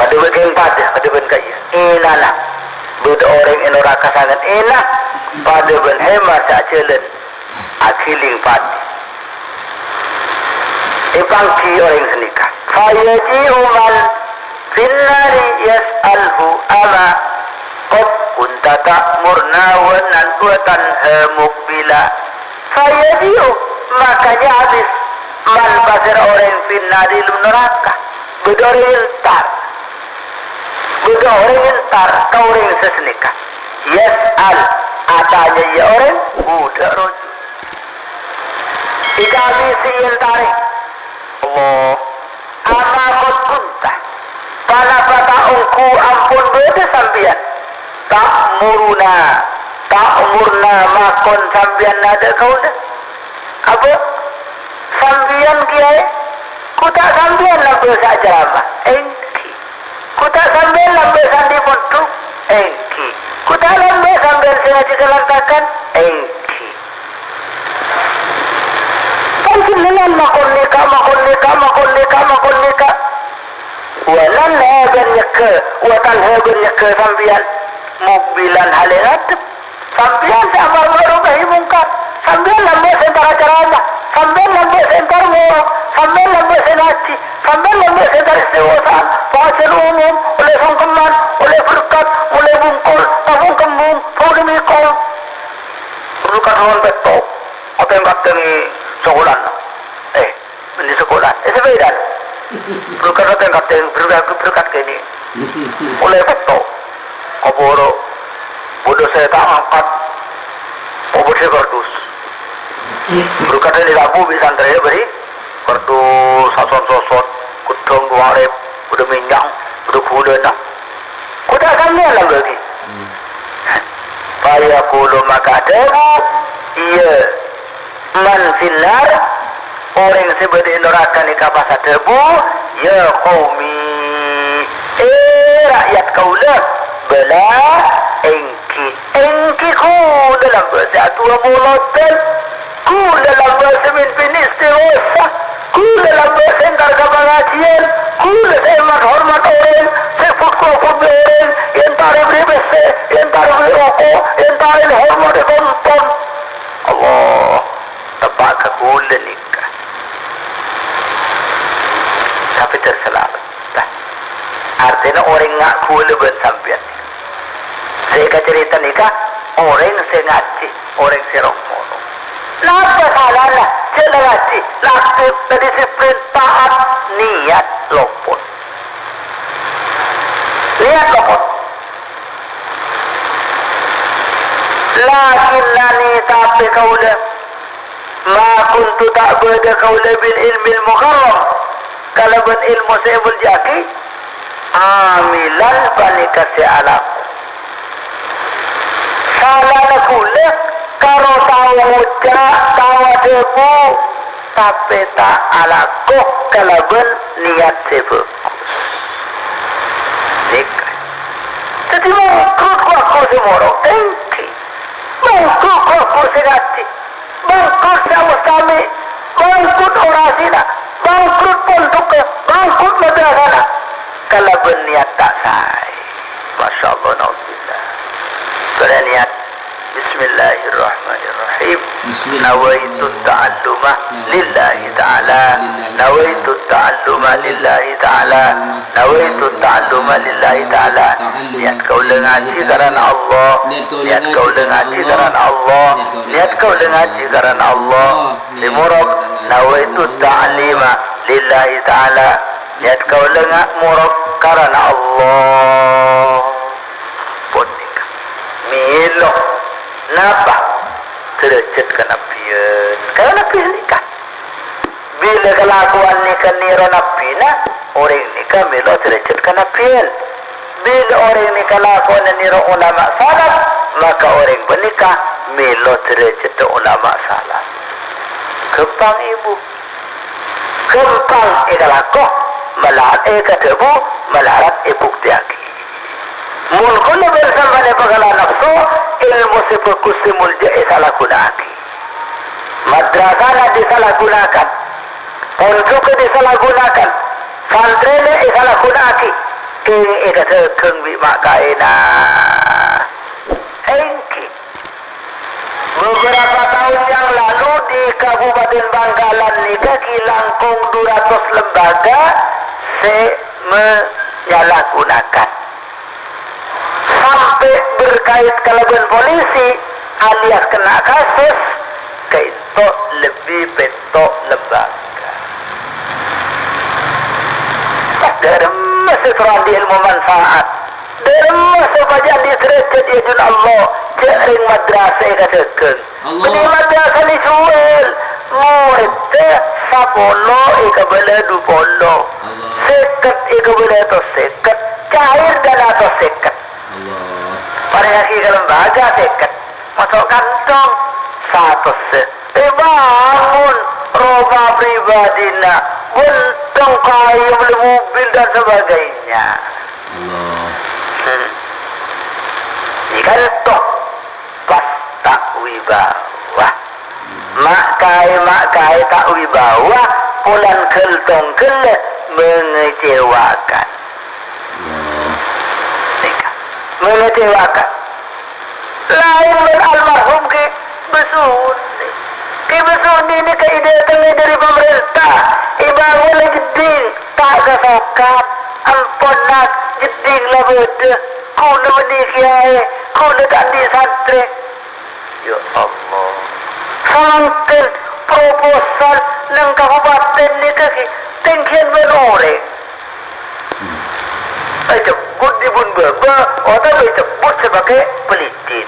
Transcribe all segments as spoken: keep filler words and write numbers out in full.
Padâ bân kèng padâ, padâ bân ka'iyâ. Ènana. Bâdâ orèng è noraka sanget èna, padâ bân hèmar sè ajhâlân aghilling padâ. Èpangghi orèng sanèka. Fayaji'u man finnari yas'alhu ama qad kunta ta'murna wa nan-, wa tanha muqbila. Fayaji'u, maka nyabis, man pasèra orèng finnari è dâlem naraka. Bâdâ orèng èntar. Bâdâ orèng èntar ka orèng sè sanèka. Yas'al, atanya iyâ orèng, bhuḍâ rojhu. Èkabisè èntarè. Allah. Ama qad kunta. Ponapa ta' ongghu ampon bâdâ sampèyan? Ta'muruna. Ta'murna makon sampèyan nadhâ' kaulâ. Apa? Sampèyan, Kèyaè? Ghu ta' sampèyan lambâ' sè acaramah? Èngghi. Ghu ta' sampèyan lambâ' sè andi' pondhuk? Èngghi. Ghu ta' lambâ' sampèyan sè ngajhi kalantakan? Èngghi. Panjhennengngan makon nèka, makon nèka, makon nèka, makon nèka. Wa tanha bân nyegghâ, wa tanha bân nyegghâ sampèyan. Muqbilan halè ngadhep. Sampèyan sè amar ma'ruf nahi mungkar. Sampèyan lambâ' sè entar acaramah. Sampèyan lambâ' sè entar ngolok. Sampèyan lambâ' sè ngajhi. Sampèyan lambâ' sè entar istighosah. Pangajhiyân umum, ollè songkeman, ollè berkat, ollè bungkol, tabung kembung, tabung kembung. Berkat lawan pètto'. Atèng-katèng sakolana. Eh, Mending sekolah. Eh, sepeda. Berkat teng-kateng, berkat, berkat kene. Oleh foto. Apa ro? Bodoh saya tak angkat. Apa dia kardus? Berkat ini labu bisa santai ya, beri. Kardus, sason-sosot, gedong, dua rep, udah minyak, udah gula, nah. Kuda sampeyan lambâ' ghi. Fayaqulu, maka adhâbu, iyâ, man finnar, orèng sè bâdâ è naraka nèka pas adhâbu, "Ya qaumi, è, ra'yat kaulâ, bala, èngghi, èngghi kaulâ lambâ' sè adu'a molodhân." Kaulâ lambâ' sè mimpin istighosah. Kaulâ lambâ' sè entar ka pangajhiyân. Kaulâ sè èmat-hormat orèng, sè fotko-fotko orèng, èntar èberri' pèssè, èntar èberri' roko', èntar èhormat ètompon. Allah, teppa' ka kaulâ nèka. Tapè ter salamet. Nah, artèna orèng nga' kaulâ bân sampèyan. Sè èkacarèta nèka orèng sè ngajhi, orèng sè rong-mono. Napa salana? Jhâ' la ngajhi, lakon, la disiplin, taat, niyat lopot. Niyat lopot. Lakinnani, tapè kaulâ, ma kuntu, ta' bâdâ kaulâ bil ilmil mukarram, kalabân èlmo sè èmoljâ'aghi, amilan, panèka sè alako. Salana kaulâ karo tao ngoca', tao adhâbu, tapè ta' alako kalabân niyat sè bhâghus. Nèka. Dhâddhi, bangkrut ghu-lagghu sè moro, èngghi. Bangkrut ghu-lagghu sè ngajhi. Bangkrut sè amustami', bangkrut orasina, bangkrut pondhugghâ, bangkrut madrasana, kalabân niyat ta' saè. Masya Allah, naudzubillah. Bârâ' niyat, Bismillahirrahmanirrahim. Bismillah. Nawaitu ta'alluma lillahi ta'ala. Nawaitu ta'alluma lillahi ta'ala. Nawaitu ta'alluma lillahi ta'ala. Niyat kaulâ ngajhi karana Allah. Niyat kaulâ ngajhi karana Allah. Niyat kaulâ ngajhi karana Allah. Sè morok, nawaitu ta'lima lillahi ta'ala. Niyat kaulâ nga-, morok karana Allah. Pon nèka. Mèlo. Napa? Dârâjhât kanabbhiyân. Kaya Nabbhi nèka. Bilâ kalakowan nèka nèro Nabbhina, orèng nèka mèlo dârâjhât kanabbhiyân. Bilâ orèng nèka lakona nèro ulama salaf, maka orèng panèka mèlo dârâjhâddhâ ulama salaf. Ghâmpang, Èbhu. Ghâmpang èkalako, malarat èkadhâbu, malarat èbuktèyaghi. Mon kaulâ bân sampèyan èpakala nafsu, èlmo sè bhâghus sè molja èsalaghuna'aghi. Madrasana disalahgunakan, pondhugghâ disalahgunakan, santrèna èsalaghuna'aghi, Kèng èkadhâghâng bi' ma'-kaèna. Èngghi. Beberapa tahun yang lalu di Kabupaten Bangkalan nèka ghi' langkong dua ratus lembaga sè menyalahgunakan. Sampè' berkait kalabân polisi alias kena kasus, kaènto lebbi pètto' lembaga. Pas dâremma sè terro andi' èlmo manfaat? Dâremma sopajâ andi' derajat è ajunanna Allah, jhâ' rèng madrasah èkadhâghâng. Allah. Bânnè madrasah èjuwâl, moreddhâ sapolo èkabâlâ dupolo, Allah. Sèket èkabâlâ atos sèket, cair dâna atos sèket. Allah. Parèngngaghi ka lembaga sèket. Maso' kantong, satossa. Èbângon roma pribadina, bhunten kaè, mellè mobil dan sebagainya. Allah. Hmm. Èngghi ka'dinto pas ta' wibawa. Ma'-kaè, ma'-kaè ta' wibawa, polana ghâl-tongghâllâ mengecewakan. Allah. Nèka. Mengecewakan. Laèn bân almarhum Kè Besuni. Kè Besuni nèka èdâtengngè dâri pamarènta, èbângona jeddhing, ta' kasokan. Ampon, Nas, jeddhing la bâdâ. Kaulâ bânnè kèyaè, kaulâ ta' andi' santrè. Ya Allah. Samangkèn proposal neng kabupaten nèka ghi' tèngghiyan bân orèng. Ècebbhut dhibun bâbâ otabâ ècebbhut sè pakè pelicin.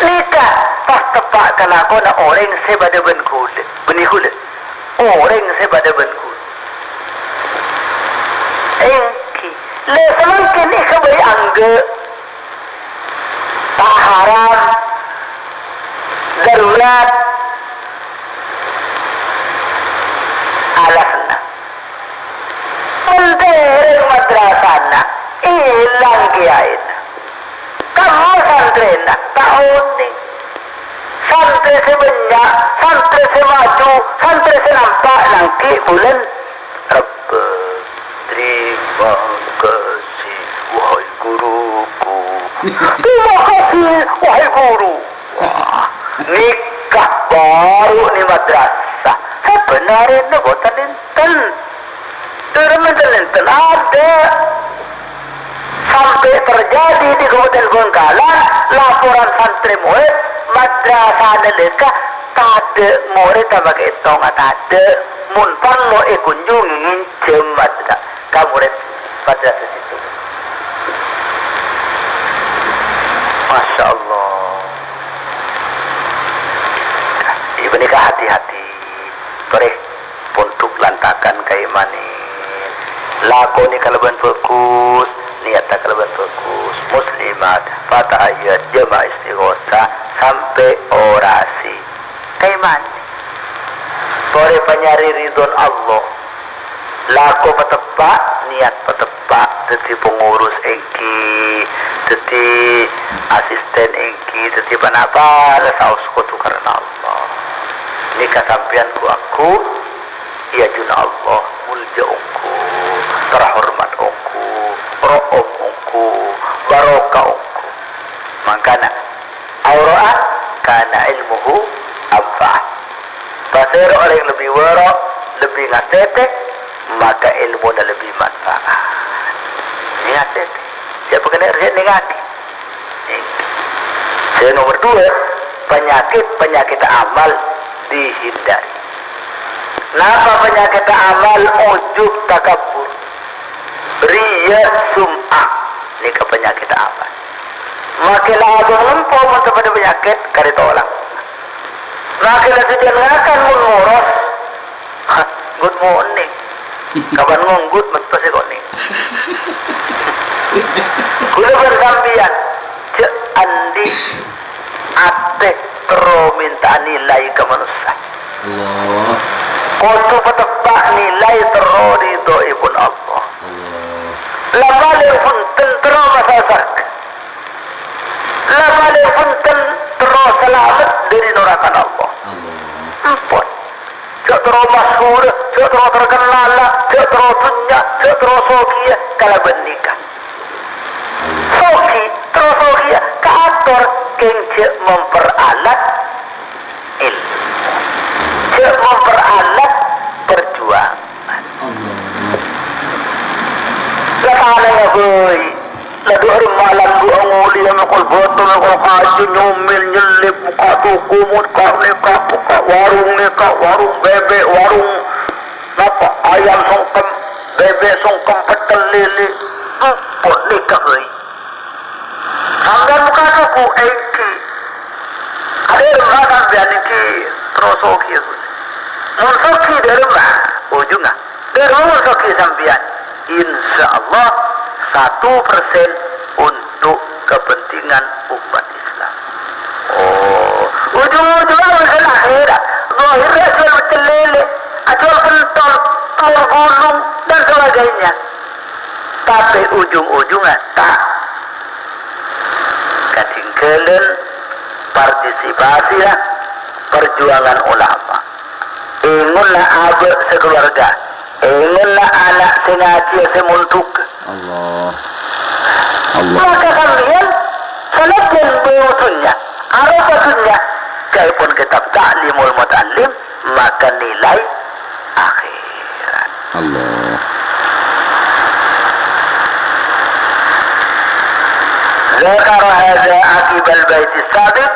Nèka pas teppa' ka lakona orèng sè padâ bân kaulâ, bânnè kaulâ. Orèng sè padâ bân kaulâ. Èngghi, la samangkèn èghâbây angghâ. Ta' haram, darurat, alasanna. Mon dâri madrasana, èlang kèyaèna. Kamma santrèna, ta' onèng. Santrè sè bânnya', santrè sè maju, santrè sè nampa' nangkè' bulân Rebbâ. Terima kasih, wahai guruku. Terima kasih, wahai guru. Wah, nèka bhuru nè madrasah. Sabhâna arèna bhunten enten. Dâremma enten-enten adâ'. Sampè' terjadi di Kabupaten Bangkalan, laporan santrè morèd madrasah nalèka tadâ' morèd apa kètongnga tadâ', mon parlo èkonjhungè ngènjhâm madra-, ka morèd madrasah sèttong. Masya Allah. Ghânèka hati-hati. Torè. Pondhuk lantakan kaè manè. Lakonè kalabân bhâghus, niyatta kalabân bhâghus. Muslimat, fatahiyat, jamaah istighosah, sampè' orasi. Kaè manè. Torè panyarè ridhona Allah. Lako pateppa', niyat pateppa', dhâddhi pangurus èngghi, dhâddhi asisten èngghi, dhâddhi ponapa la saos kodhu karana Allah. Nèka sampèyan ghu-, ghu-, è ajunanna Allah, molja ongghu, terhormat ongghu, ro'om ongghu, barokah ongghu. Mangkana, aura'a kana ilmuhu anfa'a. Pasèra orèng lebbi waro', lebbi ngasètè, maka èlmona lebbi manfaat. Ngasètè. Sapa kennèng nèngaghi? Sè nomer dua, penyakit-penyakit amal dihindari. Napa penyakit amal? Ujub, takabbur, riya, sum'ah. Nèka penyakit amal. Makè la aghung nempo mon sè padâ penyakit, karè tolak. Makè la sajân ngakan mon moros. Hah, good morning. Kapan ngonggut, mètto sè konèng. Kaulâ bân sampèyan, jhâ' andi' atè terro mènta'a nilai ka manossa. Allah. Kodhu pateppa' nilai terro ridhoèpon Allah. Allah. La palèng bhunten terro maso' sarghâ. La palèng bhunten terro salamet dâri norakana Allah. Allah. Ampon. Jhâ' terro masyhur, jhâ' terro terkennal, dhunnya, jhâ' terro soghiyâ kalabân nèka. Soghi, terro soghiyâ kaator kèng jhâ' memperalat ilmu. Jhâ' memperalat perjuangan. La tanangnga bhâi. La dhu arè malam dhu angolèya mèkol bâto, mèkol kaju, nyomèl, nyellip, buka toko, buka nèka, buka warung nèka, warung bebek, warung napa, ayam songkem, bebek songkem, pètèl, lèlè. Ampon nèka bhâi. Sampèyan buka toko, èngghi. Adâ' remma sampèyan èngghi, terro soghiyâ. Mon soghi dâ' remma, ujungnga. Dâ' remma mon soghi sampèyan. Insya Allah, satu persen untuk kepentingan umat Islam. Oh, ujung-ujungnya urusan akhirat. Zahirnya jual pecel lele, jual pentol, telur gulung, dan sebagainya. Tapè ujung-ujungnya ta' katèngghâlân partisipasina perjuangan ulama. Èngolla abâ' sakalowarga, èngolla ana' sè ngajhiyâ sè mondhuk. Allah. Allah. Maka sampèyan, sanajjhân bhâi dhunnya, aropa dhunnya, ca'èpon kitab Ta'limul Muta'allim, maka nilai akhirat. Allah. Dzakara hadza aqibal baiti sabiq,